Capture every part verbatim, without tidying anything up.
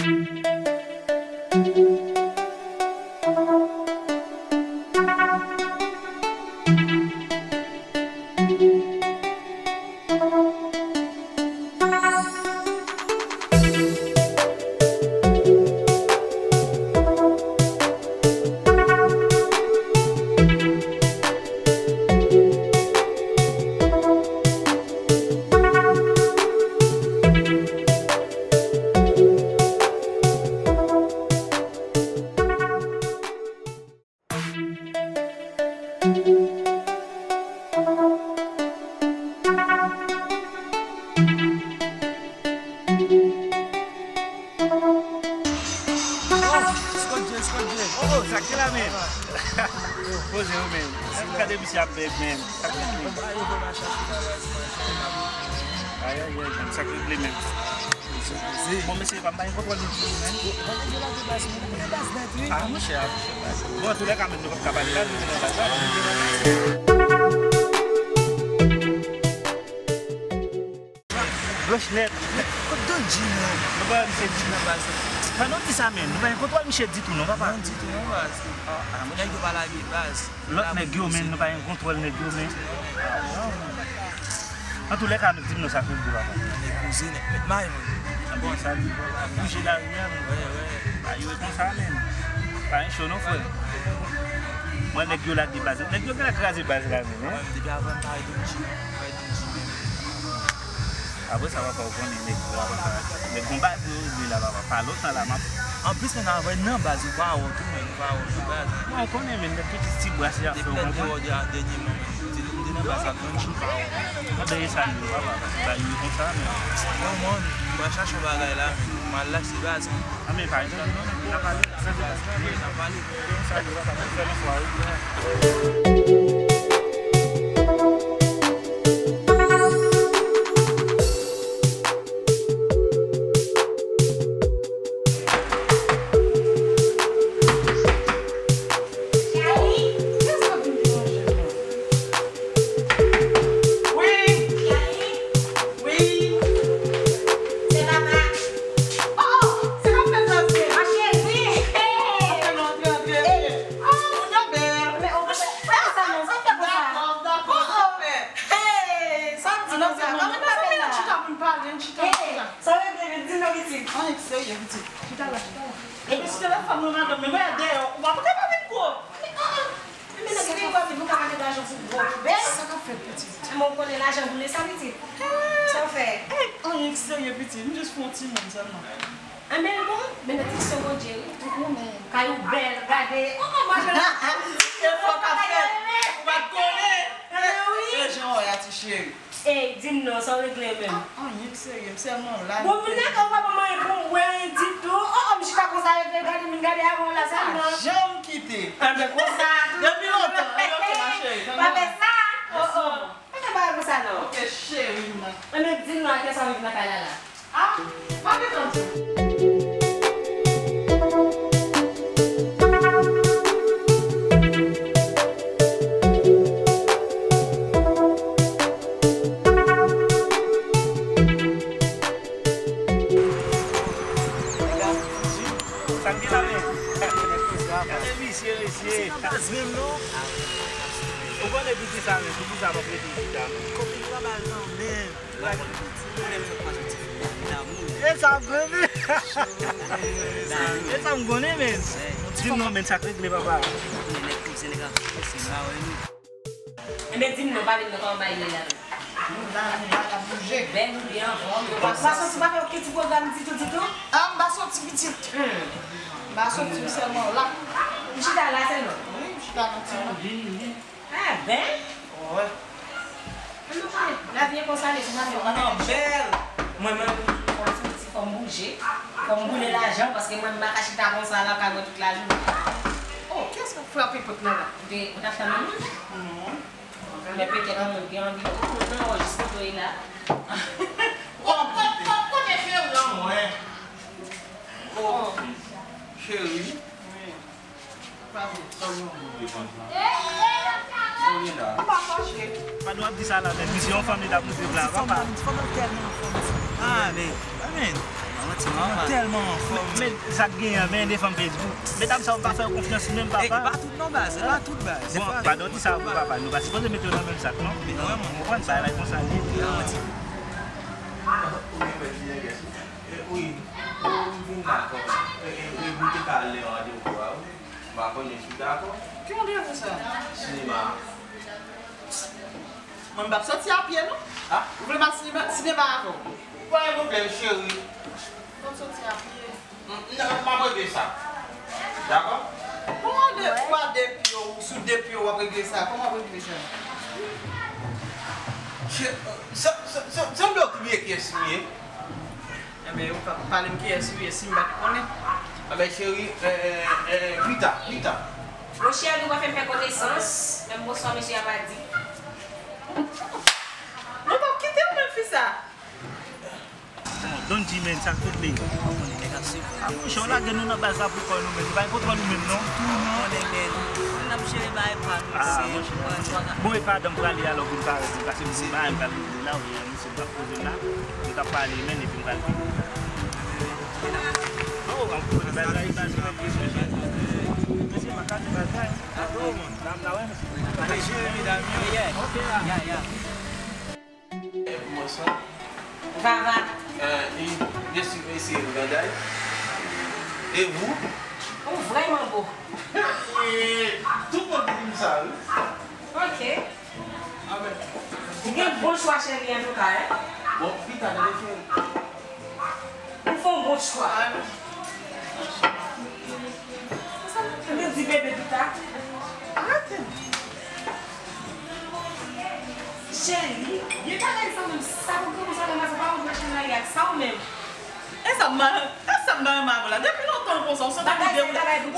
Oh, Scott J, Scott J. Oh, oh, sa k gen la, men? Poze yo, men. Gade misye ap bèg, men. Sa k gen, men? Ay, ay, ay, sa k regle, men. Bon, mesye, pa m pa gen kontwòl nou tou, men. Bon, nèg yo lage baz, men, nou gen baz nèt, wi. Ah, monchè, ah, monchè, baz. Bon, antoulèka, men, nou p ap ka pale la, nou gen baz la. Blanch nèt. Kot Don G, non? Nou pa wè misye di nan baz la. Fè nou di sa, men. Nou pa gen kontwòl misye ditou, non, papa? Non, ditou, non, baz. Ah, ah, monchè. Nèg yo pa lage baz. Lòt nèg yo, men, nou pa gen kontwòl nèg yo, men. Antoulèka, nou di m non sa k regle, papa. Nèg poze nèt, met may, man. Anben, sa li, bouje lari a, men. Wè, wè. A, yo e konsa, men. Pa gen cho non, frè. Mwen, nèg yo lage baz. Nèg yo genlè kraze baz la, men, hein? Wè, depi avan m pare Don G, pare Don G, men. Apre sa, papa, ou konnen nèg yo la, papa. Nèg gon bagay pou yo regle la, papa. Pa lontan la, m ap... Anplis, men, avè nan baz, ou pa wè tou, men, ou pa wè nan baz. Bon, ou konnen, men, nèg pitit ti bras y ap fè, ou konprann? Depi lè m te wè w dènyèman, men, m te, m te nan baz la, Don G, ou pa wè. Mwen dèyè sa, men, papa, pase bagay yo konsa, men. Non, man, m pral chache yon bagay la, men, m al lase baz, men. Anben, pa gen pwoblèm, non, men, n a pale, n a pale, n a pale. Fè yon sali, papa, fè yon sali. Wi. Wi. Se papa. Oh, oh, se pa fè sa, se ma chérie. Hey. Antre, antre, antre. Hey. Oh, moun yo bèl. Men, oh, sa, sa, non, sa fè konsa. Dakò, dakò, dakò, anfen. Hey, sa m di nou sa. Kòman n ap fè la? Chita pou n pale, n chita, chita. Sa regle, men di non, pitit. Anyen k serye, pitit. Chita la, chita la. Epi si telefòn mwen, madanm, men mwen dèyè, w ap ka pa vin gwo. Men, ah, ah. Men nèg yo pa vin, nou ka mande lajan pou gwo, pou bèl. Sa k ap fèt, pitit? Men w konnen lajan boule sa, pitit. Sa w fè? Eh, anyen k serye, pitit. M jis fè yon timoun sèlman. Anben, l bon, benediksyon Bondye, wi. Kay ou bèl, gade. Oh, oh, mwen, mwen. E fò k ap fèt. Ou pa t konnen. Eh, wi. E jan w wè a, ti cheri. Ey, di m non, sa w regle menm? Ah, anyen k serye, m sèlman la. Bon, moun nan ka w pa ban m anyen pou m bwè, anyen ditou. Oh, oh, m chita konsa, gade, gade, vin gade avè w la sèlman. Pa janm kite. Anben, konsa. Depi lontan. Anben, ok, ma chérie. Pa fè sa. Oh, oh. Pa fè bagay konsa, non. Ok, cheri m nan. Anben, di m non, a kiyès w ap viv nan kay la, la? Ah, pa gen tan di. Sa k gen la, men? Gade misye, mesye. Gaz menm, non? Ou konnen piti sa, men, piti sa p ap rete piti sa, men. Kopil pa ba l nan men. E sa vre, men. E sa m konnen, men. Di m non, men, sa k regle, papa. Enben, di m non, pale m non, kòman bagay ye la, non? Nou la, nou la, n ap bouje. Bèl, nou byen anfòm. Ou pa soti, pa fè okenn ti pwogram ditou, ditou? Ah, m pa soti, pitit. Hmm. M pa soti, m sèlman la. M chita la sèlman? Wi, m chita nan ti kwen. Ah, ben? Wi. Lavi e konsa, mesye, lavi e konsa. Mwen menm, fò m soti, fò m bouje, fò m boule lajan, paske mwen, m pa ka chita konsa lakay mwen tout lajounen. Oh, kiyès k ap frape pòt lan la? Ou te, ou t ap tann moun? Non. Men petèt moun gen anvi, oh, moun nan, oh, jis kote w ye la. Oh, kote cheri w lan mwen? Oh, cheri. Pa vle, sa w gen yon bout de kont lan. Sa w gen la? M pa fache. Pa nou ap di sa la, men misye yon fanm li t ap moute la, papa. Fanm nan tèlman anfòm, sa. Ah, men, men. Manti, manman. Tèlman anfòm. Men, men sa k genyen an, men de fanm Facebook. Medam sa yo pa fè yo konfyans menm, papa. E pa tout non, baz, e pa tout, baz. Bon, pa dòti sa pou papa, nou pa sipoze mete yo nan menm sak non. Ou konprann, bagay la konsa l ye. Wi, mwen vin la kòm, e, e, e, ou te ka ale yon randevou a, wi. M pa konnen si w dakò. Ki randevou sa? Sinema. Mwen m p ap soti a pye non. Ah? Ou vle m al sinema, sinema avè w? Pa gen pwoblèm, cheri. Fò m soti a pye. M, m, m ap regle sa. Dakò? Kòman de, pa de pye w, sou de pye w ap regle sa? Kòman w ap regle sa? Che-, sa, sa, sa, sanble w bliye kiyès m ye. Enben, ou pa pale m kiyès ou ye, si m pa t konnen. Enben, cheri, eh, eh, eh, pita, pita. Monchè, nou pa fè m fè konesans. Menm bonswa, mesye a pa di. Nou p ap kite w menm, fi sa. Bon, Don Jimenez, sa k rete? Ou konnen nèg ap swiv. Ah, monchè, w lage nou nan baz la pou kò nou menm. Nou pa gen kontwòl nou menm, non. Tou non. Konnen, men, n ap jere bagay pa nou, se monchè. Bon, e pa dan m prale alò pou n parèt, paske m se bagay m pral rete la, ou bien. Se m t ap poze m la, nou t ap pale, men epi m pral di. Oh, an koze bagay, bagay, bagay, mesye. Mesye, m pa ka di bagay. Dam la, wè, mesye. Mesye, medam yo. Ok, la. Ya, ya. Vava. Euh, et je suis monsieur Granday. Et vous? Ou vrèman bo. Tout moun di m sa, wi. Ok. Ou gen bon chwa, cheri, antouka, en. Bon, pita, tande, cheri. Ou fè yon bon chwa. Ou te di bebe pita. Cheri, gen bagay sa menm, sa pou granmoun sa nan mache, pa wont machin nan ye ak sa ou menm. E sa m pa, e sa m pa renmen avè w la. Depi lontan w konsa, w santi w de ou fèk,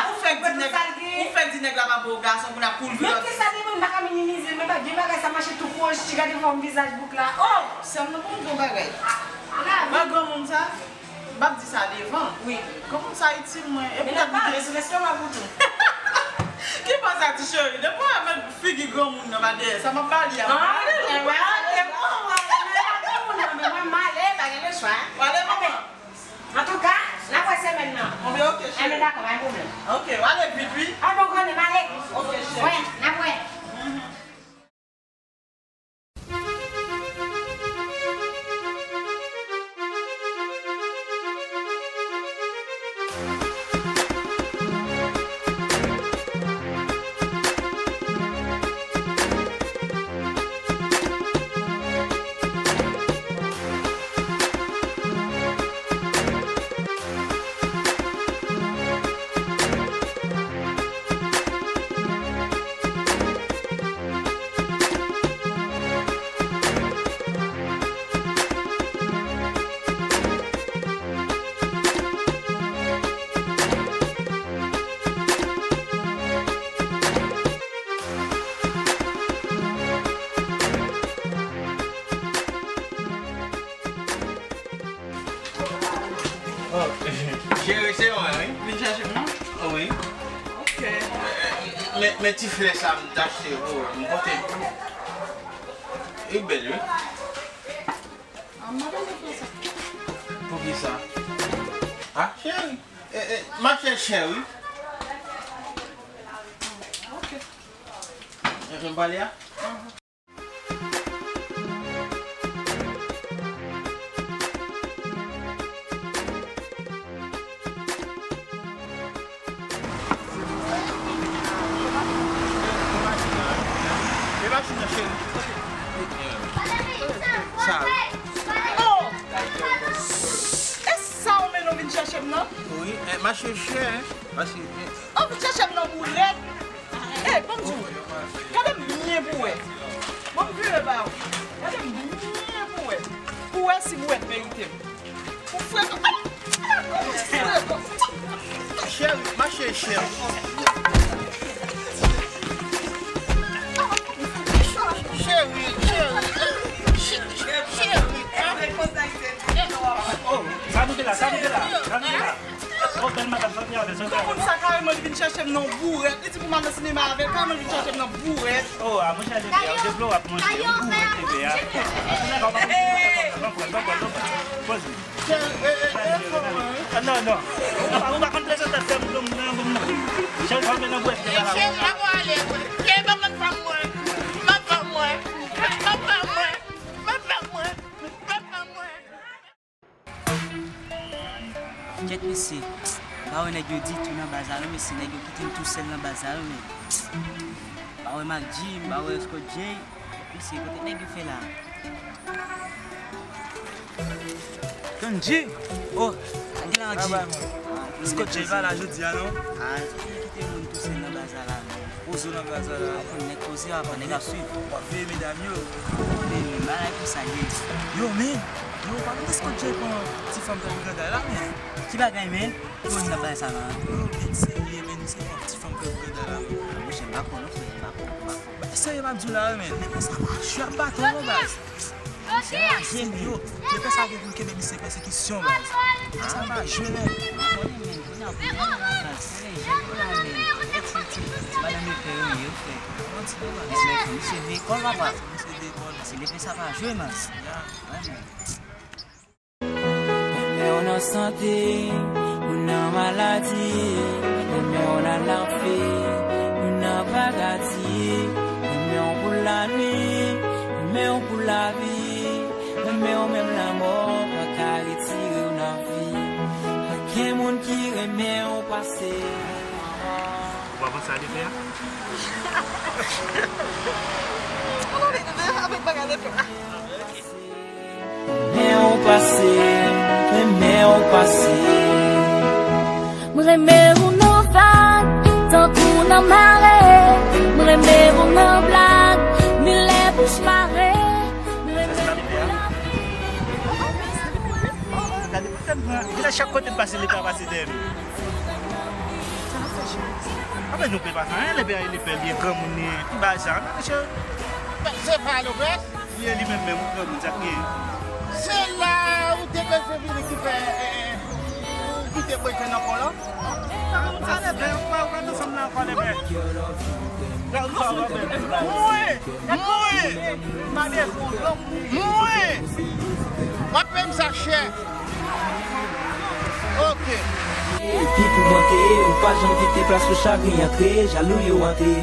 ou fèk di nèg, ou fèk di nèg la pa bon gason pou n ap kouri. Men kisa devan m pa ka minimize, men pa gen bagay sa mache tou kwochi, gade fòm vizaj bouk la. Oh! Sè m nan bon bon bagay. Pa granmoun sa. M ap di sa devan. Wi. Granmoun sa itil mwen. E poutèt li te. Ki pa sa, ti cheri? Depi mwen wè figi granmoun nan pa dèyè sa, m ap pale a. Ah, e mwen, e mwen, e mwen, granmoun nan, men mwen m ale, pa gen lechwa. Wale, manman. Antouka, n ap wè semèn nan. Bon, ben, ok, cheri. Enben, dakò, pa gen pwoblèm. Ok, w ale vit, wi. Ah, bon, konnen, m ale. Ok, cheri. Wè, n ap wè. Oh, cheri, se mwen, wi. Vin chache m, non? Oh, wi. Ok. Men, men ti flè sa m t achte pou ou, m pote. Li bèl, wi. Ah, m pa bezwen flè sa. Poukisa? Ah, cheri. Eh, eh, m ap chèche, wi. Ok. Eh, m pale a? E machin nan, cheri. Sa, wi. Oh! E sa ou mennen w vin chèche m nan? Wi, eh, mache chè, eh. Mache, eh. Ou vin chèche m nan boulèt? Ey, ban m di w. Gade m byen pou w wè. Ban m vire ba ou. Gade m byen pou w wè. Pou w wè si bouwèt merite m. Ou frekan. Ou frekan. Cheri, mache cheri. Cheri, cheri. Cheri. Oh, sa nou te la, sa nou te la, sa nou te la. Oh, bèl madanm, sòti avè, sòti avè. Carmel vin chache m nan bourèt. Li di pou m al nan sinema avè l. Carmel vin chache m nan bourèt. Oh, a, mwen chache te a. Ou te vle w ap manje. Ou bourèt te a. Pran pran, pran pran, pran pran. Poze. Chè, e, e, e, fò mwen. Ah, non, non. Ou pa, ou pa konn prezante fè m, m, m, m, m. Chè, fò m nan bourèt te a la. Chè, la mwen ale. Chè, ban mwen fanm mwen. Ban fanm mwen. Ban fanm mwen. Ban fanm mwen. Ban fanm mwen. Kèt mesye, m pa wè nèg yo ditou nan baz la non mesye, nèg yo kite m tousèl nan baz la wi men. M pa wè Mac G, m pa wè Scott J. Mesye, kote nèg yo fè la? Don G? Oh, a gen la Mac G. Scott J pa la jodi a non. Ah, kite moun tousèl nan baz la la. Poze w nan baz la la. Nèg poze a, nèg ap swiv. W ap veye medam yo. Bagay konsa ye. Yo men, yo pa konn èske Jay pran ti fanm tankou granday la men. Ki bagay men? Ki moun k ap bay sa la? Yo men serye men, se pran ti fanm tankou granday la men. Monchè, m pa konn non frè, m pa konn, m pa konn. Serye m ap di w la wi men, nèg konsa pa jwe ap baton non baz. Yo, yo, depi sa gen pou l kenbe misye pèsekisyon baz. Sa pa jwe non. Renmen w nan sante, ou nan maladi, renmen w nan lanfè, ou nan paradi, renmen w pou lanwi, renmen w pou lavi. Renmen w menm lanmò pa ka retire w nan vi. Pa gen moun ki renmen w pase. Ou pa panse a defen a? Avèk bagay defen a. Renmen w pase, renmen w pase. M renmen w nan vag, tankou nan mare. M renmen w nan blag, milè bouch mare. M renmen w pou lavi. Gade, gade, chak kote m pase, li pa pase dèyè m. Sa n ap fè, cheri? Anfen, nou pe pa fè anyen, li pe, li pe, li granmoun, li pi ba sa, non, cheri. Se pa Lopez? Li ye li menm menm, ou granmoun, sa k gen? Se la ou te bezwen vini ki fè, eh, eh, ou kite bwè jwenn nan kò w lan? Granmoun sa leve, ou pa, ou pa nan fanm nan ankò leve. Mwen, mwen, mwen, w ap peye m sa chè. Ok. Epi pou mante, ou pa janm kite plas pou chagren antre, jalou yo antre.